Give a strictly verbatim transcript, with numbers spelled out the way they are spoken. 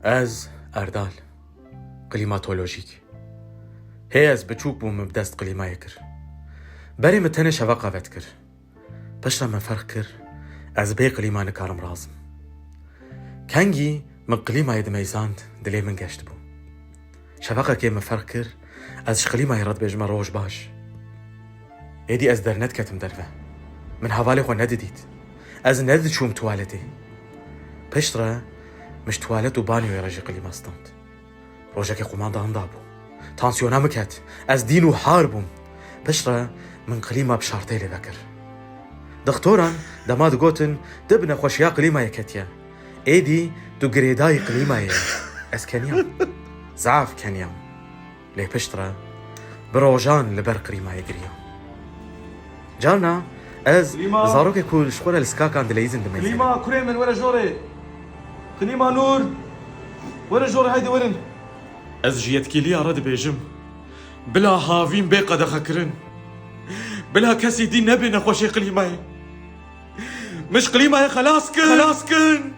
Ez Erdal, klimatolojîk. Hê ez biçûk bûm, min bi dest klîmayê kir. Berê min tenê şeveqa vedikir. Piştre min ferq kir, ez bê klîma nikarim razim. Kengî min klîmayê dimeysand, dilê min geştibû. Şeveqekê min ferq kir, ez ji klîmayê re dibêjime roj baş. Êdî ez dernediketim derve. Min hevalê xwe nedidît. Ez nediçûm tuwaletê. Piştre min ji tuwalet û banyoyê re jî klîma stand. Rojekê qumandan dabû. Tansiyona min ket. Ez dîn û har bûm. Piştre min klîma bi şartê lê vekir. Dixtoran dema digotin, tu bi nexweşiya klîmayê ketiye. Êdî tu girêdayî klîmayê yî. Ez keniyam. Zaf keniyam. Lê piştre bi rojan li ber klîmayê giriyam. Carna ez Klîma. zarokê ku ji xwe re li skakan dileyîzin dimeyzênim. Klîma, kurê min, were jorê. Klîma Nûr, were jorê, haydi werin. Ez ji yetkîliya re dibêjim, bila havîn bê qedexekirin. Bila kesî dî nebê nexweşê klîmayê. Min ji klîmayê xelas kin. Xelas kin.